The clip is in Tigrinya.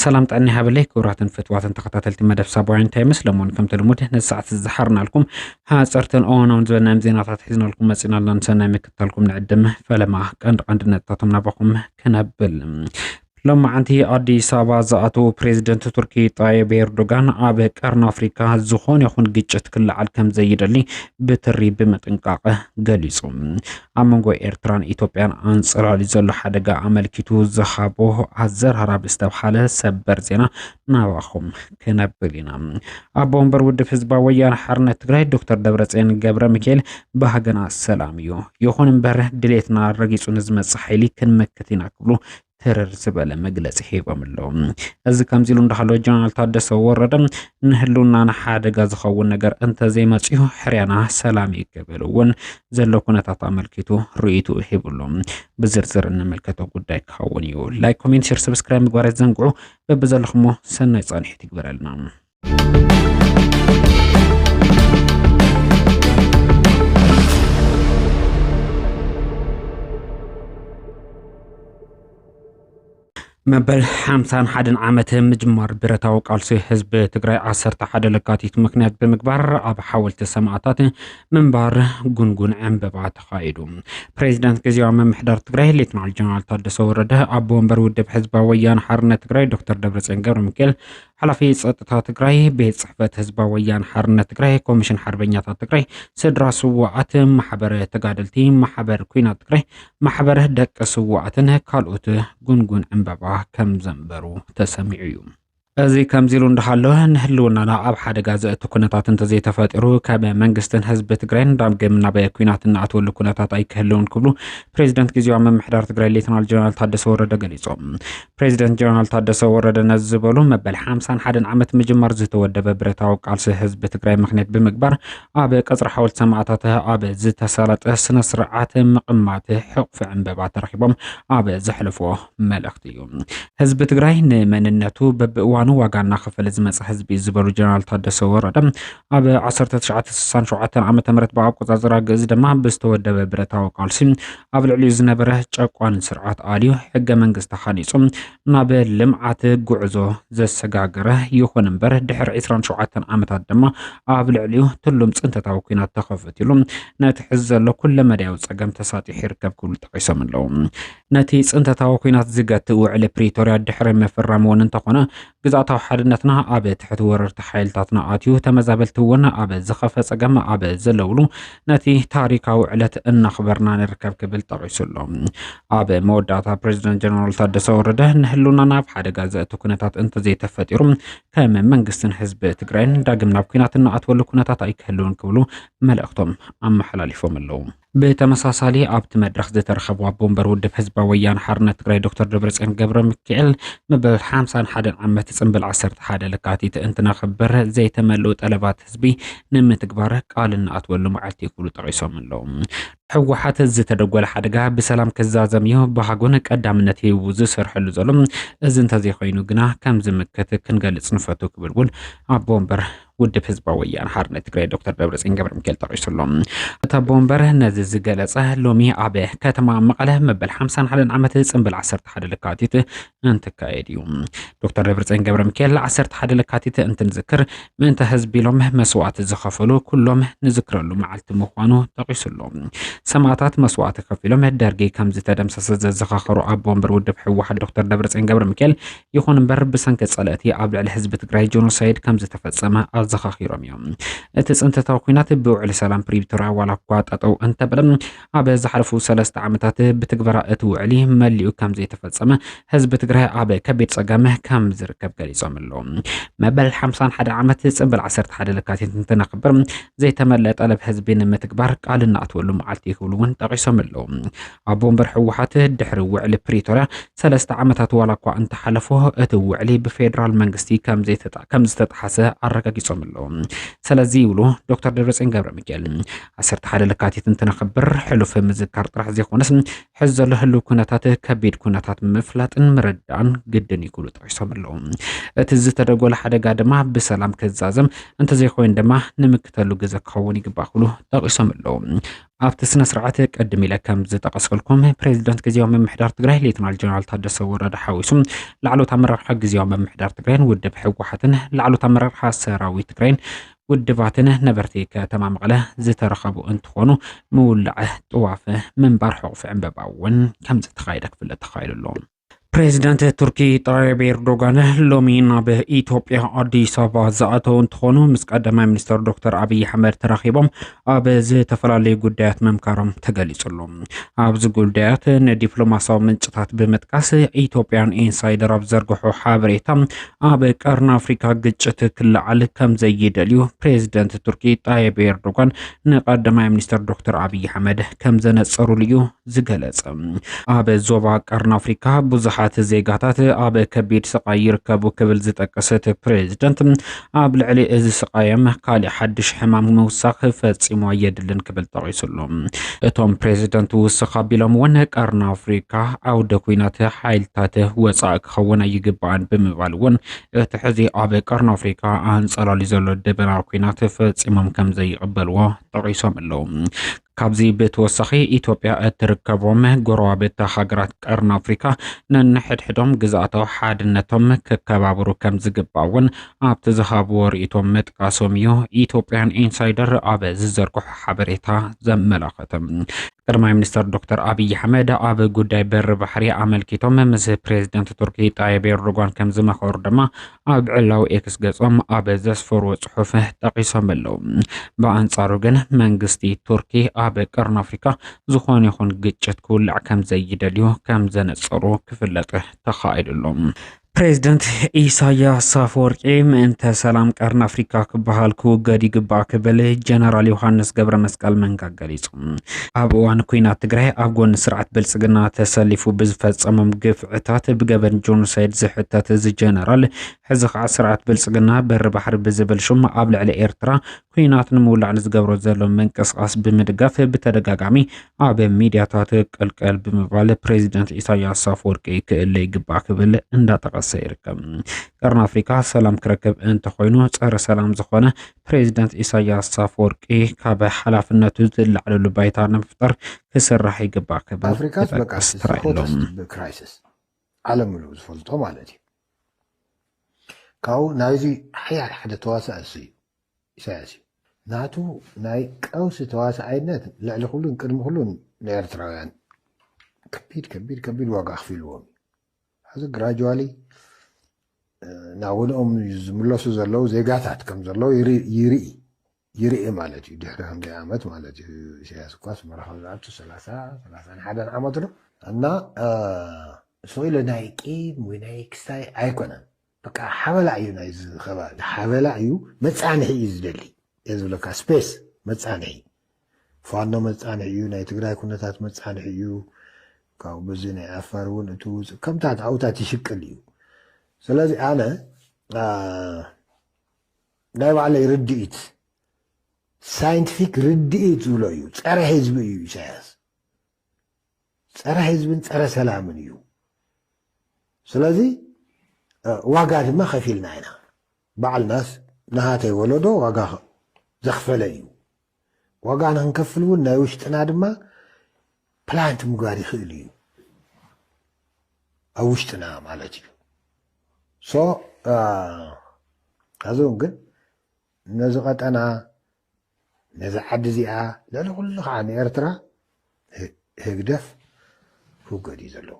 ሰላም ጥዕና ይሃበለይ ክቡራትን ፍትዋትን ተኸታተልቲ መደብ ሳባውያን ታይምስ፣ ሎሞን ከምቲ ልሙድ ነዚ ሰዓት ዝሓርናልኩም ሓፀርትን እዋናውን ዝበልናዮም ዜናታት ሒዝናልኩም መፂናልና። ንሰናይ ምክታልኩም ንዕድም። ፈለማ ቀንዲ ቀንዲ ነጥብታቶም ናባኹም ክነብል። ሎማዓንቲ ኣዲስ ኣበባ ዝኣተዉ ፕሬዚደንት ቱርኪ ጣይብ ኤርዶጋን ኣብ ቀርኒ ኣፍሪካ ዝኾነ ይኹን ግጭት ክለዓል ከም ዘይደሊ ብትሪ ብምጥንቃቕ ገሊጹ። ኣብ መንጎ ኤርትራን ኢትዮጵያን ኣንጸላልዩ ዘሎ ሓደጋ ኣመልኪቱ ዝሃቦ ኣዘራራቢ ዝተብሃለ ሰበር ዜና ናባኹም ክነብል ኢና። ኣቦ ወንበር ውድብ ህዝባዊ ወያነ ሓርነት ትግራይ ዶክተር ደብረጽዮን ገብረ ሚካኤል ባህግና ሰላም እዩ፣ ይኹን እምበር ድሌትና ረጊጹ ንዝመጽእ ሓይሊ ክንመክት ኢና ክብሉ ትርር ዝበለ መግለጺ ሂቦም ኣለዉ። እዚ ከምዚ ኢሉ እንዳሃለወ ጀነራል ታደሰ ወረደ ንህልውናና ሓደጋ ዝኸውን ነገር እንተዘይመጽኡ ሕርያና ሰላም እዩ ክብል እውን ዘሎ ኩነታት ኣመልኪቱ ርእይትኡ ሂቡ ኣሎ። ብዝርዝር እንምልከቶ ጉዳይ ክኸውን እዩ። ላይክ፣ ኮሜንት፣ ሼር፣ ሰብስክራይብ ምግባር ኣይትዘንግዑ። በብዘለኹሞ ሰናይ ጻንሒት ይግበረልና። መበል ሓምሳን ሓደን ዓመት ምጅማር ብረታዊ ቃልሲ ህዝቢ ትግራይ ዓሰርተ ሓደ ለካቲት ምክንያት ብምግባር ኣብ ሓወልቲ ሰማእታት ምንባር ጉንጉን ዕምበባ ተኻይዱ። ፕሬዚዳንት ግዝያዊ ምምሕዳር ትግራይ ሌትናል ጀነራል ታደሰ ወረደ፣ ኣቦ ወንበር ውድብ ህዝባዊ ወያነ ሓርነት ትግራይ ዶክተር ደብረጽዮን ገብረ ሚካኤል፣ ሓላፊ ጸጥታ ትግራይ፣ ቤት ጽሕፈት ህዝባዊ ወያነ ሓርነት ትግራይ፣ ኮሚሽን ሓርበኛታት ትግራይ፣ ስድራ ስውኣት፣ ማሕበር ተጋደልቲ፣ ማሕበር ኩናት ትግራይ፣ ማሕበር ደቂ ስውኣትን ካልኦት ጉንጉን ዕምበባ ከም ዘንበሩ ተሰሚዑ እዩ። እዚ ከምዚ ኢሉ እንዳሃሎ ንህልውናና ኣብ ሓደጋ ዘእቱ ኩነታት እንተዘይተፈጢሩ ካብ መንግስትን ህዝቢ ትግራይን ዳግም ናብ ኩናት እንኣትወሉ ኩነታት ኣይክህልውን ክብሉ ፕሬዚደንት ግዝያዊ ምምሕዳር ትግራይ ሌተናል ጀነራል ታደሰ ወረደ ገሊጾም። ፕሬዚደንት ጀነራል ታደሰ ወረደ ነዚ ዝበሉ መበል ሓምሳን ሓደን ዓመት ምጅማር ዝተወደበ ብረታዊ ቃልሲ ህዝቢ ትግራይ ምኽንያት ብምግባር ኣብ ቀጽሪ ሓወልቲ ሰማእታት ኣብ ዝተሳለጠ ስነ ስርዓት ምቕማት ሕቑፊ ዕምበባ ተረኺቦም ኣብ ዘሕለፍዎ መልእኽቲ እዩ። ህዝቢ ትግራይ ንመንነቱ በብእዋኑ ዋጋ እናኸፈለ ዝመፀ ህዝቢ እዩ ዝበሉ ጀነራል ታደሰ ወረደ፣ ኣብ ዓሰርተ ትሽዓተ ስሳን ሸውዓተን ዓመተ ምህረት ብኣቆፃፅራ ግእዝ ድማ ብዝተወደበ ብረታዊ ቃልሲ ኣብ ልዕሊኡ ዝነበረ ጨቋኒ ስርዓት ኣልዩ ሕገ መንግስቲ ሃኒፁ ናብ ልምዓት ጉዕዞ ዘሰጋገረ ይኹን እምበር ድሕሪ ዕስራን ሸውዓተን ዓመታት ድማ ኣብ ልዕሊኡ ትሉም ፅንተታዊ ኲናት ተኸፊቱ ነቲ ሕዚ ዘሎ ኩለመዳያዊ ፀገም ተሳጢሑ ይርከብ ክብሉ ጠቒሶም ኣለዉ። ነቲ ፅንተታዊ ኲናት ዝገትእ ውዕሊ ፕሪቶርያ ድሕሪ ምፍራም እውን እንተኾነ ግዝኣታዊ ሓድነትና ኣብ ትሕቲ ወረርቲ ሓይልታትና ኣትዩ ተመዛበልቲ እውን ኣብ ዝኸፈ ፀገም ኣብ ዘለውሉ ነቲ ታሪካዊ ዕለት እናኽበርና ንርከብ ክብል ጠቒሱ ኣሎ። ኣብ መወዳእታ ፕሬዚደንት ጀነራል ታደሰ ወረደ ንህልውናና ኣብ ሓደጋ ዘእቱ ኩነታት እንተዘይተፈጢሩ ከም መንግስትን ህዝቢ ትግራይን ዳግም ናብ ኲናት እንኣትወሉ ኩነታት ኣይክህልውን ክብሉ መልእኽቶም ኣመሓላሊፎም ኣለዉ። ብተመሳሳሊ ኣብቲ መድረኽ ዝተረኸቡ ኣቦ ወንበር ውድብ ህዝባዊ ወያነ ሓርነት ትግራይ ዶክተር ደብረጽዮን ገብረ ሚካኤል መበል ሓምሳን ሓደን ዓመት ጽንብል ዓሰርተ ሓደ ለካቲት እንትነኽብር ዘይተመልኡ ጠለባት ህዝቢ ንምትግባር ቃል እንኣትወሉ መዓልቲ እዩ ክብሉ ጠቒሶም ኣለዉ። ህወሓት ዝተደጎለ ሓደጋ ብሰላም ክዛዘም እዩ ባህጉን ቀዳምነት ሂቡ ዝሰርሐሉ ዘሎ። እዚ እንተዘይኮይኑ ግና ከም ዝምክት ክንገልጽ ንፈቱ ክብል እውን ኣቦ ወንበር ውድብ ህዝባዊ ወያነ ሓርነት ትግራይ ዶክተር ደብረጽዮን ገብረ ሚካኤል ጠቒሱ ኣሎ። እቲ ኣቦ ወንበር ነዚ ዝገለጸ ሎሚ ኣብ ከተማ መቐለ መበል ሓምሳን ሓደን ዓመት ጽንብል ዓሰርተ ሓደ ለካቲት እንትካየድ እዩ። ዶክተር ደብረጽዮን ገብረ ሚካኤል ዓሰርተ ሓደ ለካቲት እንትንዝክር ምእንተ ህዝቢ ኢሎም መስዋእቲ ዝኸፈሉ ኩሎም ንዝክረሉ መዓልቲ ምዃኑ ጠቒሱ ኣሎ። ሰማእታት መስዋእቲ ከፊሎም ደርጊ ከም ዝተደምሰሰ ዘዘኻኸሩ ኣቦ ወንበር ውድብ ህወሓት ዶክተር ደብረጽዮን ገብረ ሚካኤል፣ ይኹን እምበር ብሰንኪ ጸላእቲ ኣብ ልዕሊ ህዝቢ ትግራይ ጀኖሳይድ ከም ዝተፈጸመ ኣዘኻኺሮም እዮም። እቲ ጽንተታዊ ኲናት ብውዕሊ ሰላም ፕሪቶርያ ዋላ እኳ ጠጠው እንተበለ፣ ኣብ ዝሓለፉ ሰለስተ ዓመታት ብትግበራ እቲ ውዕሊ መሊኡ ከም ዘይተፈጸመ ህዝቢ ትግራይ ኣብ ከቢድ ጸገም ከም ዝርከብ ገሊጾም ኣለዉ። መበል ሓምሳን ሓደ ዓመት ጽንብል ዓሰርተ ሓደ ለካቲት እንትነኽብር ዘይተመልአ ጠለብ ህዝቢ ንምትግባር ቃል እናኣትወሉ መዓልቲ ክብሉ እውን ጠቒሶም ኣለዉ። ኣቦ ወንበር ህወሓት ድሕሪ ውዕሊ ፕሪቶርያ ሰለስተ ዓመታት ዋላ እኳ እንተሓለፎ እቲ ውዕሊ ብፌደራል መንግስቲ ከም ዘይተጣ-፣ ከም ዝተጣሓሰ ኣረጋጊጾም ኣለዉ። ስለዚ ይብሉ ዶክተር ደብረጽዮን ገብረ ሚካኤል፣ ዓሰርተ ሓደ ለካቲት እንትነኽብር ሕሉፍ ምዝካር ጥራሕ ዘይኮነስ ሕዚ ዘሎ ህልው ኩነታት ከቢድ ኩነታት ምፍላጥን ምርዳእን ግድን እዩ ክብሉ ጠቒሶም ኣለዉ። እቲ ዝተደጎለ ሓደጋ ድማ ብሰላም ክዛዘም እንተዘይኮይኑ ድማ ንምክተሉ ግዘ ክኸውን ይግባእ ክብሉ ጠቒሶም ኣለዉ። ኣብቲ ስነ ስርዓት ቅድም ኢለ ከም ዝጠቀስኩልኩም፣ ፕሬዚደንት ግዜያዊ ምምሕዳር ትግራይ ሌተናል ጀነራል ታደሰ ወረደ ሓዊሱ ላዕሎት ኣመራርሓ ግዜያዊ ምምሕዳር ትግራይን ውድብ ህወሓትን ላዕሎት ኣመራርሓ ሰራዊት ትግራይን ውድባትን ነበርቲ ከተማ መቐለ ዝተረኸቡ እንትኾኑ፣ ምውላዕ ጥዋፍ ምንባር ሕቑፊ ዕምበባ እውን ከም ዝተኻየደ ክፍለጥ ተኻኢሉ ኣሎ። ፕሬዚደንት ቱርኪ ጣይብ ኤርዶጋን ሎሚ ናብ ኢትዮጵያ ኣዲስ ኣበባ ዝኣተው እንትኾኑ፣ ምስ ቀዳማይ ሚኒስትር ዶክተር ኣብይ ኣሕመድ ተራኺቦም ኣብ ዝተፈላለዩ ጉዳያት ምምካሮም ተገሊጹ ኣሎ። ኣብዚ ጉዳያት ንዲፕሎማሲያዊ ምንጭታት ብምጥቃስ፣ ኢትዮጵያን ኢንሳይደር ኣብ ዘርግሖ ሓበሬታ፣ ኣብ ቀርኒ ኣፍሪካ ግጭት ክለዓል ከም ዘይደልዩ ፕሬዚደንት ቱርኪ ጣይብ ኤርዶጋን ንቀዳማይ ሚኒስትር ዶክተር ኣብይ ኣሕመድ ከም ዘነጸሩሉ እዩ ዝገለጸ። ኣብ ዞባ ቀርኒ ኣፍሪካ ብዙሓት ዜጋታት ኣብ ከቢድ ስቓይ ይርከቡ ክብል ዝጠቀሰ እቲ ፕሬዚደንት፣ ኣብ ልዕሊ እዚ ስቓዮም ካሊእ ሓድሽ ሕማም ምውሳኽ ፈጺሙ ኣየድልን ክብል ጠቒሱ ኣሎ። እቶም ፕሬዚደንት ውስኽ ኣቢሎም እውን ቀርኒ ኣፍሪካ ዓውደ ኲናት ሓይልታት ወጻኢ ክኸውን ኣይግባእን ብምባል እውን እቲ ሕዚ ኣብ ቀርኒ ኣፍሪካ ኣንጸላልዩ ዘሎ ደበና ኲናት ፈጺሞም ከም ዘይቕበልዎ ጠቒሶም ኣለዉ። ካብዚ ብተወሳኺ ኢትዮጵያ እትርከቦም ጎረባብቲ ሃገራት ቀርኒ ኣፍሪካ ነንሕድሕዶም ግዝኣታዊ ሓድነቶም ክከባበሩ ከም ዝግባእ እውን ኣብቲ ዝሃብዎ ርእይቶ ምጥቃሶም እዩ ኢትዮጵያን ኢንሳይደር ኣብ ዝዘርግሖ ሓበሬታ ዘመላኸተ። ቀዳማይ ሚኒስትር ዶክተር ኣብይ ኣሕመድ ኣብ ጉዳይ በሪ ባሕሪ ኣመልኪቶም ምስ ፕሬዚደንት ቱርኪ ጣይብ ኤርዶጋን ከም ዝመኸሩ ድማ ኣብ ዕላዊ ኤክስ ገጾም ኣብ ዘስፈርዎ ጽሑፍ ጠቒሶም ኣለዉ። ብኣንጻሩ ግን መንግስቲ ቱርኪ ኣብ ቀርኒ ኣፍሪካ ዝኾነ ይኹን ግጭት ክውላዕ ከም ዘይደልዩ ከም ዘነጸሩ ክፍለጥ ተኻኢሉ ኣሎ። ፕሬዚደንት ኢሳያስ ኣፈወርቂ ምእንተ ሰላም ቀርኒ ኣፍሪካ ክበሃል ክውገድ ይግባእ ክብል ጀነራል ዮሃንስ ገብረ መስቀል መንጋ ገሊጹ። ኣብ እዋን ኲናት ትግራይ ኣብ ጎኒ ስርዓት ብልጽግና ተሰሊፉ ብዝፈጸሞም ግፍዕታት ብገበን ጆኖሳይድ ዝሕተት እዚ ጀነራል፣ ሕዚ ከዓ ስርዓት ብልጽግና በሪ ባሕሪ ብዝብል ሽም ኣብ ልዕሊ ኤርትራ ኲናት ንምውላዕ ንዝገብሮ ዘሎ ምንቅስቓስ ብምድጋፍ ብተደጋጋሚ ኣብ ሚድያታት ቅልቀል ብምባል ፕሬዚደንት ኢሳያስ ኣፈወርቂ ክእለ ይግባእ ክብል እንዳጠቐሰ ይርከብ። ቀርኒ ኣፍሪካ ሰላም ክረክብ እንተኾይኑ ጸረ ሰላም ዝኾነ ፕሬዚደንት ኢሳያስ ኣፈወርቂ ካብ ሓላፍነቱ ዝለዓለሉ ባይታ ንምፍጣር ክስራሕ ይግባእ ክብል ኣፍሪካስ በቃ ይጠቅስ። ተራእዩ ኣሎ። ክራይሲስ ዓለም ምሉእ ዝፈልጦ ማለት እዩ። ካብኡ ናይዚ ሓያል ሓደ ተዋሳእ እሱ እዩ፣ ኢሳያስ እዩ። ናቱ ናይ ቀውሲ ተዋሳኣይነት ልዕሊ ኩሉን ቅድሚ ኩሉን ንኤርትራውያን ከቢድ ከቢድ ከቢድ ዋጋ ኣኽፊልዎም እዩ። ሕዚ ግራጁዋሊ ናውንኦም ዝምለሱ ዘለዉ ዜጋታት ከም ዘለዉ ይርኢ ይርኢ ማለት እዩ። ድሕሪ ክንደይ ዓመት ማለት እዩ። ኢሳያስ እኳ ኣስመራ ካብ ዝኣቱ ሰላሳ ሰላሳን ሓደን ዓመቱ ዶ እና ስኢሉ ናይ ቂም ወይ ናይ ክስታይ ኣይኮነን። በቃ ሓበላ እዩ ናይዚ ከባቢ ሓበላ እዩ። መፃንሒ እዩ ዝደሊ እየ ዝብለካ። ስፔስ መፃንሒ ፋኖ መፃንሒ እዩ። ናይ ትግራይ ኩነታት መፃንሒ እዩ። ካብኡ በዚ ናይ ዓፋር እውን እቲ ውፅእ ከምታት ኣብታት ይሽቅል እዩ። ስለዚ ኣነ ናይ ባዕለይ ርድኢት ሳይንቲፊክ ርድኢት ዝብሎ እዩ። ፀረ ህዝቢ እዩ ኢሳያስ። ፀረ ህዝብን ፀረ ሰላምን እዩ። ስለዚ ዋጋ ድማ ከፊልና ኢና። ባዕልናስ ናሃተይ ወለዶ ዋጋ ዘኽፈለ እዩ። ዋጋ ንክንከፍል እውን ናይ ውሽጥና ድማ ፕላንት ምግባር ይኽእል እዩ። ኣብ ውሽጥና ማለት እዩ። ሶ ኣብዚ እውን ግን ነዚ ቀጠና ነዚ ዓዲ እዚኣ ልዕሊ ኩሉ ከዓ ንኤርትራ ህግደፍ ክውገድ እዩ ዘለዎ።